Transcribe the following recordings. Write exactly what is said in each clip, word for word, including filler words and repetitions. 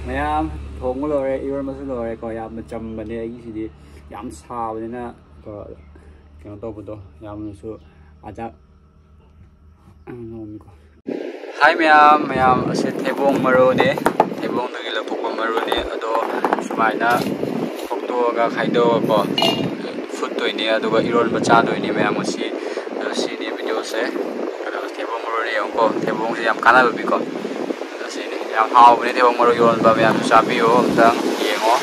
ꯃꯌꯥꯝ, ꯊꯣꯡꯕ ꯂꯣꯏꯔꯦ, ꯏꯔꯣꯟꯕꯁꯨ ꯂꯣꯏꯔꯦꯀꯣ꯫ ꯌꯥꯝꯅ ꯆꯝꯕꯅꯦ ꯑꯩꯒꯤꯁꯤꯗꯤ, ꯌꯥꯝ ꯁꯥꯕꯅꯤꯅ ꯀꯣ, ꯀꯩꯅꯣ ꯇꯧꯕꯗꯣ ꯌꯥꯝꯅꯁꯨ ꯑꯖꯥꯛ ꯅꯣꯝꯃꯤꯀꯣ꯫ ꯍꯥꯏ ꯃꯌꯥꯝ, ꯃꯌꯥꯝ, ꯑꯁꯤ ꯊꯩꯕꯣꯡ ꯃꯔꯨꯅꯦ, ꯊꯩꯕꯣꯡꯗꯒꯤ ꯂꯧꯊꯣꯛꯄ ꯃꯔꯨꯅꯦ꯫ ꯑꯗꯣ ꯁꯨꯃꯥꯏꯅ ꯈꯣꯛꯇꯣꯛꯑꯒ ꯈꯥꯏꯗꯣꯛꯑꯒꯀꯣ, ꯐꯨꯠꯇꯣꯏꯅꯦ, ꯑꯗꯨꯒ ꯏꯔꯣꯟꯕ ꯆꯥꯗꯣꯏꯅꯦ ꯃꯌꯥꯝ ꯉꯁꯤ꯫ ꯑꯗꯣ ꯁꯤꯅꯤ ꯚꯤꯗꯤꯑꯣꯁꯦ꯫ ꯑꯗꯣ ꯊꯩꯕꯣꯡ ꯃꯔꯨꯅꯦ ꯌꯦꯡꯉꯨꯀꯣ, ꯊꯩꯕꯣꯡꯁꯦ ꯌꯥꯝ ꯀꯥꯟꯅꯕ ꯄꯤꯀꯣ꯫ ꯑꯗꯣ ꯁꯤꯅꯤ, ꯌꯥꯝ ꯍꯥꯎꯕꯅꯦ ꯊꯩꯕꯣꯡ ꯃꯔꯨ ꯏꯔꯣꯟꯕ꯫ ꯃꯌꯥꯝꯁꯨ ꯆꯥꯕꯤꯌꯨ, ꯑꯝꯇꯪ ꯌꯦꯡꯉꯣ꯫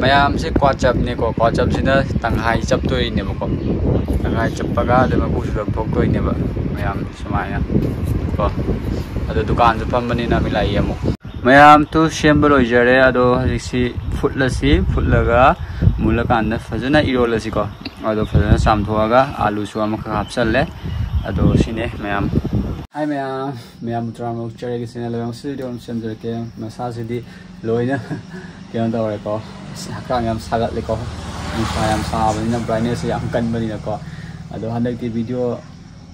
ꯃꯌꯥꯝꯁꯦ ꯀ꯭ꯋꯥꯆꯞꯅꯦꯀꯣ, ꯀ꯭ꯋꯥꯆꯞꯁꯤꯅ ꯇꯪꯈꯥꯏ ꯆꯞꯇꯣꯏꯅꯦꯕꯀꯣ, ꯇꯪꯈꯥꯏ ꯆꯞꯄꯒ ꯑꯗꯨ ꯃꯀꯨꯁꯨ ꯂꯧꯊꯣꯛꯇꯣꯏꯅꯦꯕ ꯃꯌꯥꯝ, ꯁꯨꯃꯥꯏꯅ ꯀꯣ꯫ ꯑꯗꯣ ꯗꯨꯀꯥꯟꯁꯨ ꯐꯝꯕꯅꯤꯅ ꯃꯤ ꯂꯥꯛꯏ ꯑꯃꯨꯛ꯫ ꯃꯌꯥꯝ ꯇꯨ ꯁꯦꯝꯕ ꯂꯣꯏꯖꯔꯦ꯫ ꯑꯗꯣ ꯍꯧꯖꯤꯛꯁꯤ ꯐꯨꯠꯂꯁꯤ, ꯐꯨꯠꯂꯒ ꯃꯨꯜꯂꯀꯥꯟꯗ ꯐꯖꯅ ꯏꯔꯣꯜꯂꯁꯤꯀꯣ꯫ ꯑꯗꯣ ꯐꯖꯅ ꯆꯥꯝꯊꯣꯛꯑꯒ ꯑꯥꯂꯨꯁꯨ ꯑꯃꯈꯛ ꯍꯥꯞꯆꯜꯂꯦ꯫ ꯑꯗꯣ ꯁꯤꯅꯦ ꯃꯌꯥꯝ꯫ ꯍꯥꯏ ꯃꯌꯥꯝ, ꯃꯌꯥꯝꯕꯨ ꯇꯔꯥꯃꯔꯨ ꯆꯔꯦꯒꯤ ꯆꯦꯅꯦꯜ ꯂꯩꯕ ꯉꯁꯤ ꯚꯤꯗꯤꯑꯣ ꯑꯃ ꯁꯦꯝꯖꯔꯛꯀꯦ꯫ ꯃꯁꯥꯁꯤꯗꯤ ꯂꯣꯏꯅ ꯀꯩꯅꯣ ꯇꯧꯔꯦꯀꯣ, ꯍꯛꯆꯥꯡ ꯌꯥꯝ ꯁꯥꯒꯠꯂꯦꯀꯣ, ꯅꯨꯡꯁꯥ ꯌꯥꯝ ꯁꯥꯕꯅꯤꯅ, ꯕ꯭ꯔꯥꯏꯠꯅꯦꯁꯁꯦ ꯌꯥꯝ ꯀꯟꯕꯅꯤꯅꯀꯣ꯫ ꯑꯗꯣ ꯍꯟꯗꯛꯇꯤ ꯚꯤꯗꯤꯑꯣ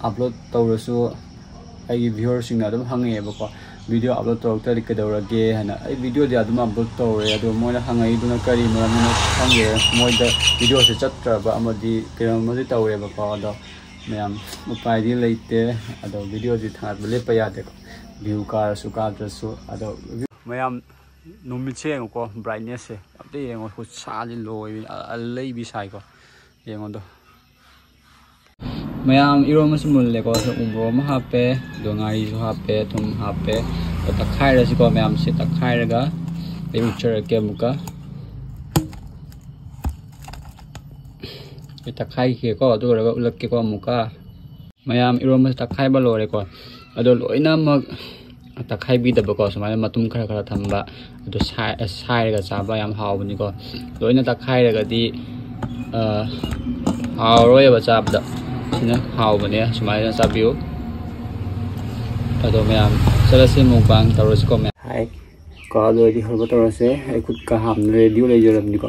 ꯑꯞꯂꯣꯗ ꯇꯧꯔꯁꯨ ꯑꯩꯒꯤ ꯚ꯭ꯌꯨꯋꯔꯁꯤꯡꯅ ꯑꯗꯨꯝ ꯍꯪꯉꯛꯑꯦꯕꯀꯣ, "ꯚꯤꯗꯤꯑꯣ ꯑꯞꯂꯣꯗ ꯇꯧꯔꯛꯇ꯭ꯔꯗꯤ ꯀꯩꯗꯧꯔꯒꯦ?" ꯍꯥꯏꯅ꯫ ꯑꯩ ꯚꯤꯗꯤꯑꯣꯗꯤ ꯑꯗꯨꯝ ꯑꯞꯂꯣꯗ ꯇꯧꯔꯦ, ꯑꯗꯣ ꯃꯣꯏꯅ ꯍꯪꯉꯛꯏꯗꯨꯅ ꯀꯔꯤ ꯃꯔꯝꯒꯤꯅꯣ ꯈꯪꯗꯦ꯫ ꯃꯣꯏꯗ ꯚꯤꯗꯤꯑꯣꯁꯦ ꯆꯠꯇ꯭ꯔꯕ ꯑꯃꯗꯤ ꯀꯩꯅꯣꯝꯃꯗꯤ ꯇꯧꯔꯦꯕꯀꯣ꯫ ꯑꯗꯣ ꯃꯌꯥꯝ, ꯎꯄꯥꯏꯗꯤ ꯂꯩꯇꯦ꯫ ꯑꯗꯣ ꯚꯤꯗꯤꯑꯣꯗꯤ ꯊꯥꯒꯠꯄ ꯂꯦꯞꯄ ꯌꯥꯗꯦꯀꯣ, ꯚ꯭ꯌꯨ ꯀꯥꯔꯁꯨ ꯀꯥꯗ꯭ꯔꯁꯨ꯫ ꯑꯗꯣ ꯃꯌꯥꯝ, ꯅꯨꯃꯤꯠꯁꯦ ꯌꯦꯡꯉꯨꯀꯣ, ꯕ꯭ꯔꯥꯏꯠꯅꯦꯁꯁꯦ ꯑꯝꯇ ꯌꯦꯡꯉꯣ, ꯈꯨꯠꯁꯥꯁꯦ ꯂꯣꯏꯕꯤꯅꯤ, ꯑ-, ꯑꯂꯩꯕꯤ ꯁꯥꯏꯀꯣ꯫ ꯌꯦꯡꯉꯣ ꯑꯗꯣ꯫ ꯃꯌꯥꯝ, ꯏꯔꯣꯟꯕꯁꯨ ꯃꯨꯜꯂꯦꯀꯣ꯫ ꯑꯗꯣ ꯎꯃꯣꯔꯣꯛ ꯑꯃ ꯍꯥꯞꯄꯦ, ꯑꯗꯣ ꯉꯥꯔꯤꯁꯨ ꯍꯥꯞꯄꯦ, ꯊꯨꯝ ꯍꯥꯞꯄꯦ꯫ ꯑꯗꯣ ꯇꯛꯈꯥꯏꯔꯁꯤꯀꯣ ꯃꯌꯥꯝꯁꯦ, ꯇꯛꯈꯥꯏꯔꯒ ꯑꯩ ꯎꯠꯆꯔꯛꯀꯦ ꯑꯃꯨꯛꯀ꯫ ꯑꯩ ꯇꯛꯈꯥꯏꯈꯤꯒꯦꯀꯣ, ꯑꯗꯨ ꯂꯣꯏꯔꯒ ꯎꯠꯂꯛꯀꯦꯀꯣ ꯑꯃꯨꯛꯀ꯫ ꯃꯌꯥꯝ, ꯏꯔꯣꯟꯕꯁꯦ ꯇꯛꯈꯥꯏꯕ ꯂꯣꯏꯔꯦꯀꯣ꯫ ꯑꯗꯣ ꯂꯣꯏꯅꯃꯛ ꯇꯛꯈꯥꯏꯕꯤꯗꯕꯀꯣ, ꯁꯨꯃꯥꯏꯅ ꯃꯇꯨꯝ ꯈꯔ ꯈꯔ ꯊꯝꯕ, ꯑꯗꯣ ꯁꯥꯏ-, ꯁꯥꯏꯔꯒ ꯆꯥꯕ ꯌꯥꯝ ꯍꯥꯎꯕꯅꯤꯀꯣ꯫ ꯂꯣꯏꯅ ꯇꯛꯈꯥꯏꯔꯒꯗꯤ, ꯑ, ꯍꯥꯎꯔꯣꯏꯕ ꯆꯥꯕꯗ꯫ ꯁꯤꯅ ꯍꯥꯎꯕꯅꯦ, ꯁꯨꯃꯥꯏꯅ ꯆꯥꯕꯤꯌꯨ꯫ ꯑꯗꯣ ꯃꯌꯥꯝ, ꯆꯠꯂꯁꯤ, ꯃꯨꯛꯕꯥꯡ ꯇꯧꯔꯁꯤꯀꯣ ꯃꯌꯥꯝ꯫ ꯍꯥꯏ ꯀꯣ, ꯑꯗꯨ ꯑꯣꯏꯔꯗꯤ ꯍꯧꯕ ꯇꯧꯔꯁꯦ꯫ ꯑꯩ ꯈꯨꯠꯀ ꯍꯥꯝꯅ ꯔꯦꯗꯤꯑꯣ ꯂꯩꯖꯔꯕꯅꯤꯀꯣ꯫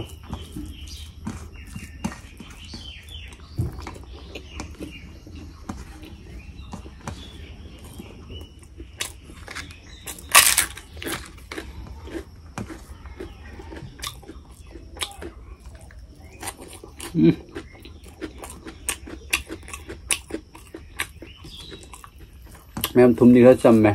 ꯎꯝ꯫ ꯃꯌꯥꯝ ꯊꯨꯝꯗꯤ ꯈꯔ ꯆꯝꯃꯦ꯫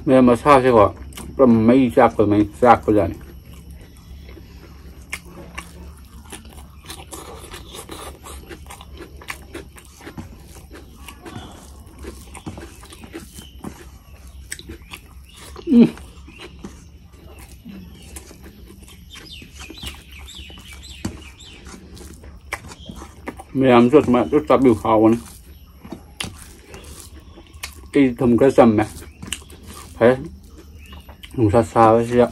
ꯃꯌꯥꯝ ꯃꯁꯥꯁꯦꯀꯣ ꯄꯨꯔꯥ ꯃꯩ ꯆꯥꯛꯄ, ꯃꯩ ꯆꯥꯛꯄꯖꯥꯠꯅꯤ꯫ ꯎꯝ꯫ ꯃꯌꯥꯝꯁꯨ ꯑꯗꯨꯃꯥꯏꯅ ꯑꯗꯨꯝ ꯆꯥꯕꯤꯌꯨ, ꯍꯥꯎꯕꯅꯤ꯫ ꯑꯩ ꯊꯨꯝ ꯈꯔ ꯆꯝꯃꯦ꯫ ꯐꯔꯦ꯫ ꯅꯨꯡꯁꯥ ꯁꯥꯕꯁꯤꯗ꯫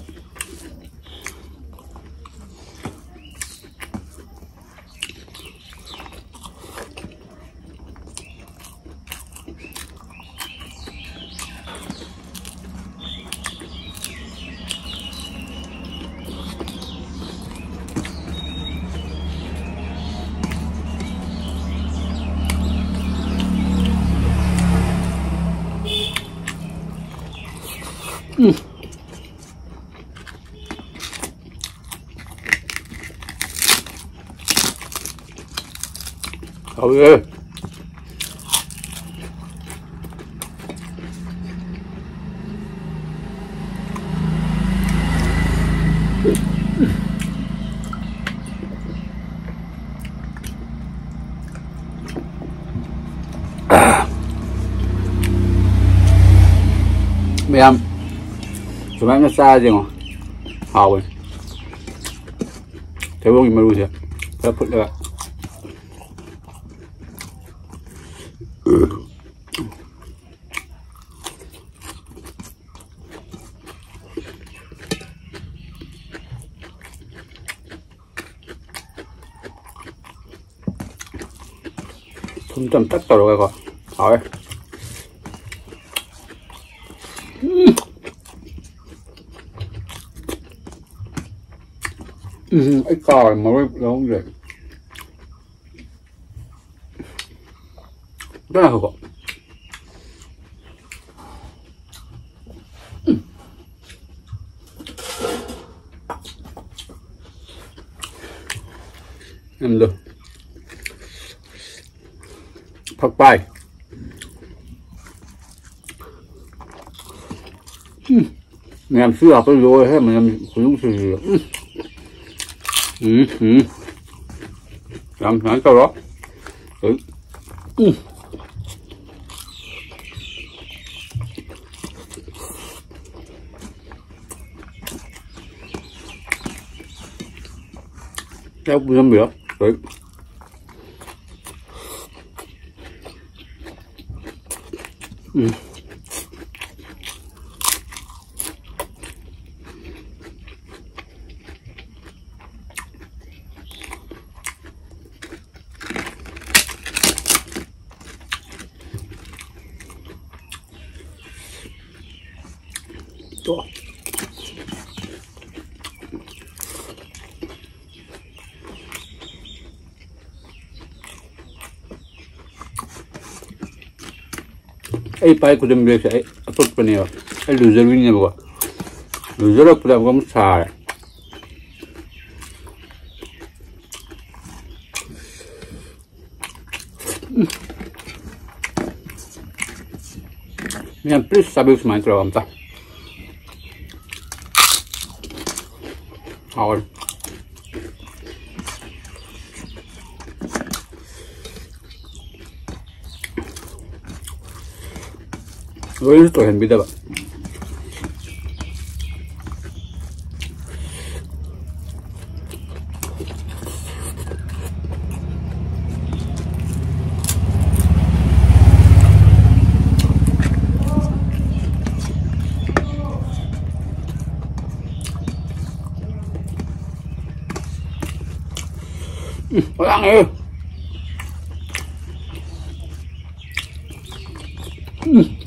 ꯎꯝ꯫ ꯍꯥꯎꯋꯦ꯫ ꯃꯌꯥꯝ ꯁꯨꯃꯥꯏꯅ ꯆꯥꯔꯗꯤ ꯌꯦꯡꯉꯣ, ꯍꯥꯎꯕꯅꯤ꯫ ꯊꯩꯕꯣꯡꯒꯤ ꯃꯔꯨꯁꯦ ꯈꯔ ꯐꯨꯠꯂꯒ꯫ ꯊꯨꯝ ꯆꯝꯇꯛ ꯇꯧꯔꯒꯀꯣ꯫ ꯍꯥꯎꯋꯦ꯫ ꯎꯝ꯫ ꯎꯝ, ꯑꯩ ꯀꯥꯎꯔꯦ, ꯃꯔꯣꯏ ꯂꯧꯍꯧꯗ꯭ꯔꯦ꯫ ꯑꯝꯇ ꯉꯥꯏꯈꯣꯀꯣ꯫ ꯌꯥꯝꯗꯣ꯫ ꯐꯛꯄꯥꯏ꯫ ꯎꯝ꯫ ꯃꯌꯥꯝꯁꯨ ꯍꯥꯞꯄ ꯂꯣꯏꯔꯦ, ꯃꯌꯥꯝ ꯈꯨꯌꯨꯝꯁꯤꯡꯁꯤꯗ꯫ ꯎꯝ꯫ ꯎꯝ, ꯎꯝ꯫ ꯌꯥꯝ ꯁꯨꯃꯥꯏꯅ ꯇꯧꯔꯣ꯫ ꯎꯝ꯫ ꯆꯥꯛ ꯄꯨꯖꯟꯕꯤꯔꯣ꯫ ꯎꯝ꯫ ꯇꯣ꯫ ꯑꯩ ꯄꯥꯏ ꯈꯨꯗꯝ ꯕ꯭ꯔꯦꯛꯁꯦ ꯑꯩ ꯑꯇꯣꯞꯄꯅꯦꯕ꯫ ꯑꯩ ꯂꯨꯖꯔꯨꯏꯅꯦꯕꯀꯣ꯫ ꯂꯨꯖꯔꯛꯄꯗ ꯑꯃꯨꯛ ꯑꯃꯨꯛ ꯁꯥꯔꯦ꯫ ꯌꯥꯝ ꯄ꯭ꯂꯤꯁ ꯆꯥꯕꯤꯌꯨ ꯁꯨꯃꯥꯏꯅ ꯇꯧꯔꯒ ꯑꯝꯇ꯫ ꯍꯥꯎꯋꯦ꯫ ꯂꯣꯏꯅꯁꯨ ꯇꯣꯏꯍꯟꯕꯤꯗꯕ꯫ ꯎꯝ, ꯂꯥꯡꯉꯦ꯫ ꯎꯝ꯫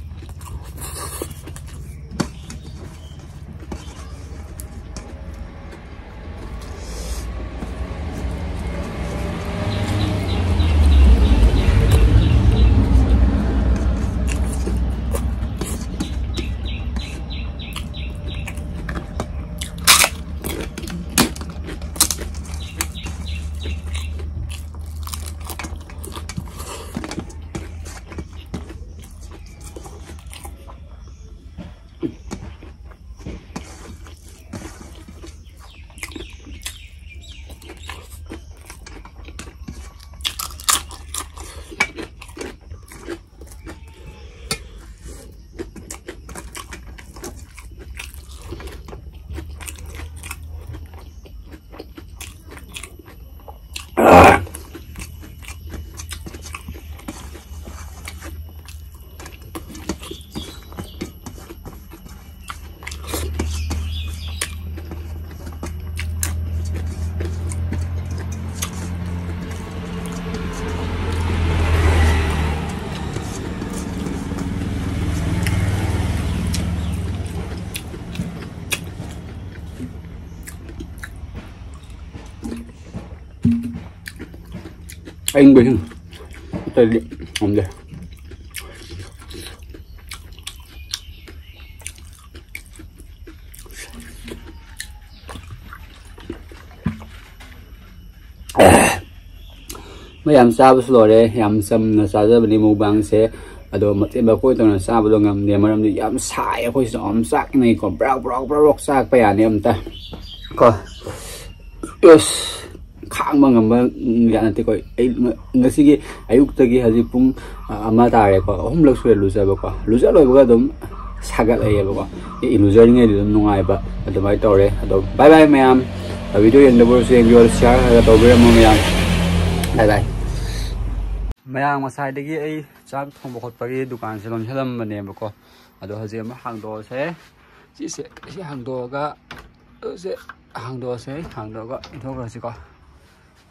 ꯑꯌꯤꯡꯕꯁꯤꯡ ꯅꯠꯇ꯭ꯔꯗꯤ ꯉꯝꯗꯦ꯫ ꯃꯌꯥꯝ ꯆꯥꯕꯁꯨ ꯂꯣꯏꯔꯦ꯫ ꯌꯥꯝ ꯆꯝꯅ ꯆꯥꯖꯕꯅꯤ ꯃꯨꯛꯕꯥꯡꯁꯦ꯫ ꯑꯗꯣ ꯃꯊꯦꯜ ꯃꯀꯣꯏ ꯇꯧꯅ ꯆꯥꯕꯗꯣ ꯉꯝꯗꯦ, ꯃꯔꯝꯗꯤ ꯌꯥꯝ ꯁꯥꯏ, ꯑꯩꯈꯣꯏꯁꯤꯗ ꯌꯥꯝ ꯆꯥꯛꯅꯩꯀꯣ, ꯕ꯭ꯔꯥꯎ ꯕ꯭ꯔꯥꯎ ꯕ꯭ꯔꯥꯎ ꯕ꯭ꯔꯥꯎ ꯆꯥꯛꯄ ꯌꯥꯅꯤ ꯑꯝꯇ ꯀꯣ꯫ ꯑꯁ, ꯈꯥꯡꯕ ꯉꯝꯕ ꯌꯥ ꯅꯠꯇꯦꯀꯣ꯫ ꯑꯩ ꯉ-, ꯉꯁꯤꯒꯤ ꯑꯌꯨꯛꯇꯒꯤ ꯍꯧꯖꯤꯛ ꯄꯨꯡ, ꯑ, ꯑꯃ ꯇꯥꯔꯦꯀꯣ, ꯑꯍꯨꯝꯂꯛ ꯁꯨꯔꯦ ꯂꯨꯖꯕꯀꯣ꯫ ꯂꯨꯖ ꯂꯣꯏꯕꯒ ꯑꯗꯨꯝ ꯁꯥꯒꯠꯂꯛꯑꯦꯕꯀꯣ꯫ ꯑꯦ, ꯂꯨꯖꯔꯤꯉꯩꯗꯤ ꯑꯗꯨꯝ ꯅꯨꯡꯉꯥꯏꯕ ꯑꯗꯨꯃꯥꯏꯅ ꯇꯧꯔꯦ꯫ ꯑꯗꯣ bye bye ꯃꯌꯥꯝ, video ꯌꯦꯡꯗꯕ ꯑꯣꯏꯔꯁꯨ ꯌꯦꯡꯕꯤꯌꯣ, share ꯈꯔ ꯈꯔ ꯇꯧꯕꯤꯔꯝꯃꯣ ꯃꯌꯥꯝ꯫ Bye bye꯫ ꯃꯌꯥꯝ, ꯉꯁꯥꯏꯗꯒꯤ ꯑꯩ ꯆꯥꯛ ꯊꯣꯡꯕ ꯈꯣꯠꯄꯒꯤ ꯗꯨꯀꯥꯟꯁꯦ ꯂꯣꯟꯁꯤꯜꯂꯝꯕꯅꯦꯕꯀꯣ꯫ ꯑꯗꯣ ꯍꯧꯖꯤꯛ ꯑꯃ ꯍꯥꯡꯗꯣꯛꯑꯁꯦ꯫ ꯁꯤꯁꯦ, ꯁꯤ ꯍꯥꯡꯗꯣꯛꯑꯒ, ꯁꯦ ꯍꯥꯡꯗꯣꯛꯑꯁꯦ, ꯍꯥꯡꯗꯣꯛꯑꯒ ꯏꯟꯊꯣꯛꯈ꯭ꯔꯁꯤꯀꯣ꯫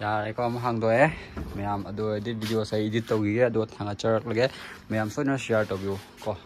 ꯌꯥꯔꯦꯀꯣ, ꯑꯃ ꯍꯥꯡꯗꯣꯛꯑꯦ꯫ ꯃꯌꯥꯝ, ꯑꯗꯨ ꯑꯣꯏꯔꯗꯤ videoꯁꯦ edit ꯇꯧꯈꯤꯒꯦ, ꯑꯗꯨꯒ ꯊꯥꯡꯒꯠꯆꯔꯛꯂꯒꯦ꯫ ꯃꯌꯥꯝ ꯁꯣꯏꯗꯅ share ꯇꯧꯕꯤꯌꯨ ꯀꯣ꯫